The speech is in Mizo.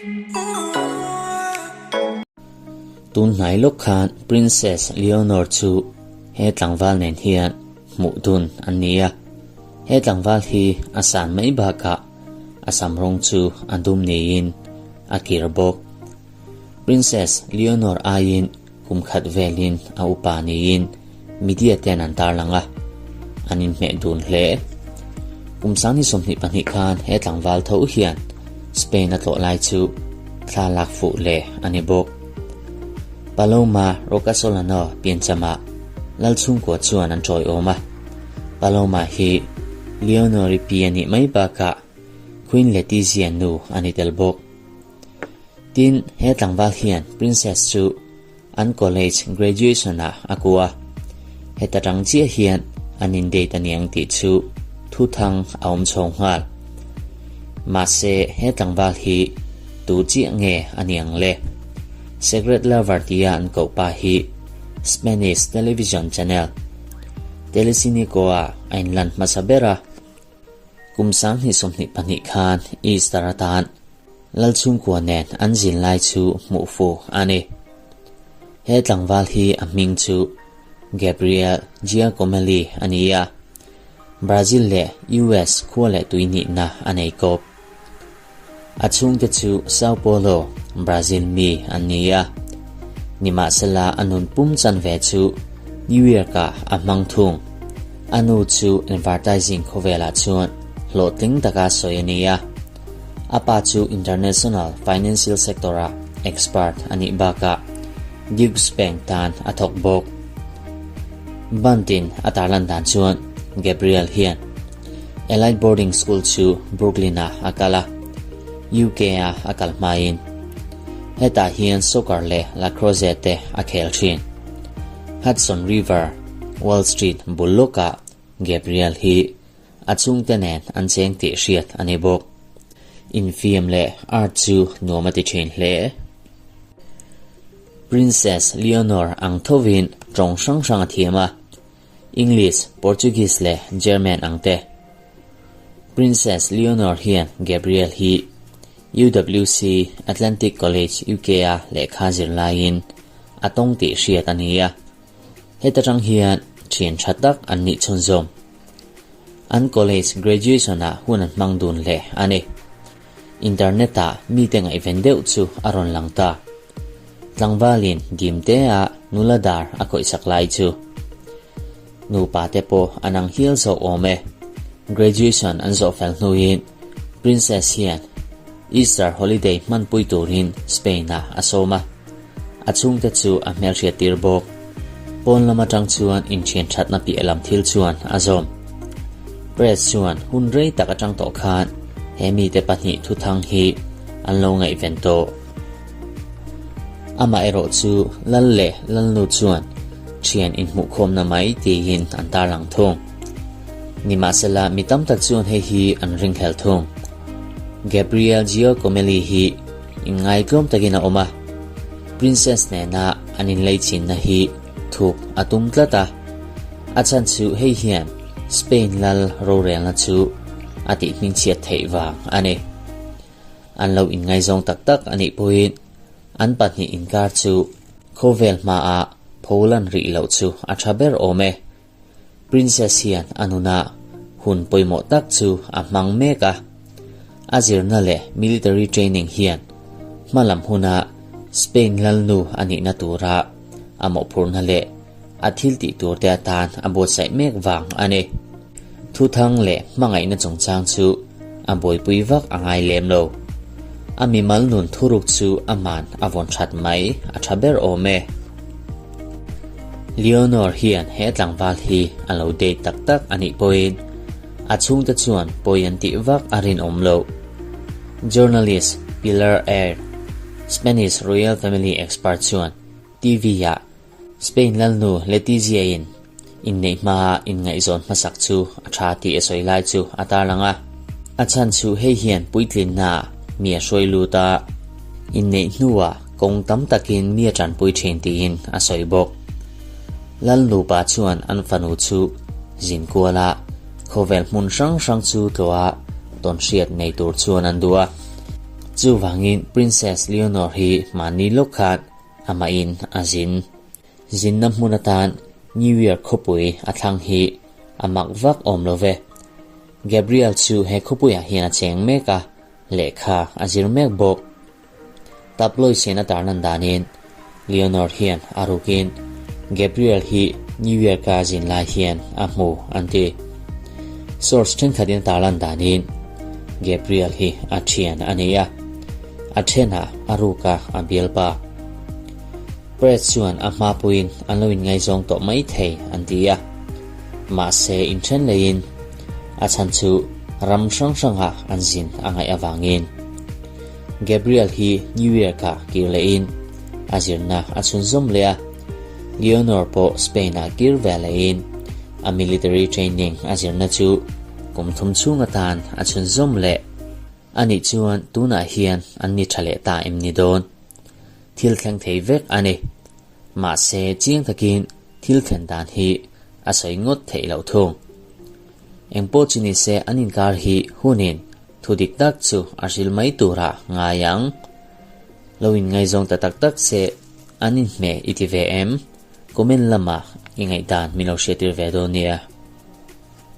Tun hnai lawk khan Princess Leonor chu he tlangval nen hian hmuh dun an ni a. He tlangval hi a san mai bakah a sam rawng chu a dum niin a kir bawk. Princess Leonor aiin kum khat velin a upa niin media ten an tarlang a, an inhmeh dun hle. Kum 2022 khan he tlangval tho hian Spain a tlawh lai chu thla lak fuh leh a ni bawk. Paloma Rocasolano pianchama Lalchhungkua chuan an tawiawm a, Paloma hi Leonor-i pi a nih mai bakah Queen Letizia nu a ni tel bawk. Tin, he tlangval hian Princess chu an college graduation ah a ku a, heta tang chiah hian an in date a niang tih chu thuthang a awm chho nghal. Mahse, he tlangval hi tu chiah nge a niang le? Secret lover tia an koh pa hi Spanish television channel Telecinco-ah a inlan hmasa ber a. Kum 2022 khan Easter atan Lalchhungkua nen an zin lai chu hmuh fuh a ni. He tlangval hi a hming chu Gabriel Giacomelli a ni a, Brazil leh US khua leh tui nihna a nei kawp. A chhungte chu Sao Paulo, Brazil mi an ni a. Nimahsela a nun pum chanve chu New York-ah a hmang thung. A nu chu advertising khawvelah chuan hlawhtling taka sawi a ni a. A pa chu international financial sector-a expert a nih bakah Deutsche Bank tan a thawk bawk. Band-in a tarlan dan chuan Gabriel hian Elite Boarding School chu Brooklyn-ah a kal a, UK-a a kal hmain hetah hian soccer leh lacrosse te a khel thin. Hudson River, Wall Street bul lawkah Gabriel hi a chhungte nen an cheng tih hriat a ni bawk. Infiam leh art chu nuam a ti thin hle. Princess Leonor ang thovin tawng hrang hrang a thiam a. English, Portuguese leh German ang te. Princess Leonor hian Gabriel hi UWC Atlantic College UK-a lehkha zir laiin a tawng tih hriat a ni a, heta tang hian thian tha tak an nih chhunzawm. An college graduation-ah hun an hmang dun hle a ni. Internet-ah mite ngaihven deuh chu a rawn lang ta. Tlangvalin dimtea nula dar a khawihsak lai chu nupa te pawh an ang hial zawk awm e. Graduation an zawh fel hnuin Princess hian Easter holiday hmanpui turin Spain-ah a sawm a, a chhungte chu a hmelhriat tir bawk. Pawn lam atang chuan inthian thatna piah lam thil chuan a zawm. Press chuan hun rei tak atang tawh khan he mite pahnih thuthang hi an lo ngaihven tawh. Amaherawh chu Lal leh Lalnu chuan thian inhmuhkhawmna mai tiin an tarlang thung. Nimahsela mi tam tak chuan hei hi an ringhlel thung. Gabriel Giacomelli hi inngaihtlawm takin a awm a, Princess nena an inleichinna hi thuk a tum tlat a. A chhan chu hei hian Spain lal rorelna chu a tihhmingchhiat theih vang a ni. An lo inngaizawng tak tak a nih pawhin an pahnih inkar chu khawvel hmaah pholan rih loh chu a tha ber awm e. Princess hian a nunah hun pawimawh tak chu a hmang mek a. A zirna leh military training hian hmalam huna Spain lalnu a nihna tura a mawhphurhna leh a thil tih turte atan a buatsaih mek vang a ni. Thuthang leh hmangaihna chungchang chu a buaipui vak a ngai lem lo. A mimal nun thuruk chu a man a vawn that mai a tha ber awm e. Leonor hian he tlangval hi a lo date tak tak a nih pawhin a chhungte chuan pawi an tih vak a rinawm loh. Journalist Pilar Eyre, Spanish royal family expert chuan TV-ah Spain lalnu Letizia-in inneih hmaa inngaihzawn hmasak chu a tha tih a sawi lai chu a tarlang a. A chhan chu hei hian puitlinnaah mi a hruai lut a, inneih hnuah kawng tam takin mi a tanpui thin tiin a sawi bawk. Lalnupa chuan an fanu chu zin kuala khawvel hmun hrang hrang chu tlawha tawnhriat nei tur chuan an duh a. Chuvangin Princess Leonor hi mahni lawk khan amahin a zin. Zinna hmun atan New York khawpui a thlang hi a mak vak awm lo ve. Gabriel chu he khawpuiah hian a cheng mek a, lehkha a zir mek bawk. Tabloids in a tarlan danin Leonor hian a rukin Gabriel hi New York a zin lai hian a hmu an ti. Source thenkhatin a tarlan danin Gabriel hi a thian a ni a, a thenah a ruka a bialpa. Press chuan a hma puiin an lo inngaizawng tawh mai thei an ti a, mahse inthen leiin a chhan chu ram hrang hranga an zin a ngaih avangin. Gabriel hi New York-ah kir lehin a zirna a chhunzawm leh a, Leonor pawh Spain-ah kir ve lehin a military training a zirna chu kum thum chhung atan a chhunzawm leh. Anih chuan tunah hian an ni tha leh ta em ni dawn? Thil thleng thei vek a ni. Mahse chiang takin thil thlen dan hi a sawi ngawt theih loh thung. Engpawh chu nise an inkar hi hunin Thu dik tak chu a hril mai turah ngai ang. Lo inngaizawng ta tak tak se an inhmeh i ti ve em? Comment lamah i ngaihdan min lo hriattir ve dawn nia.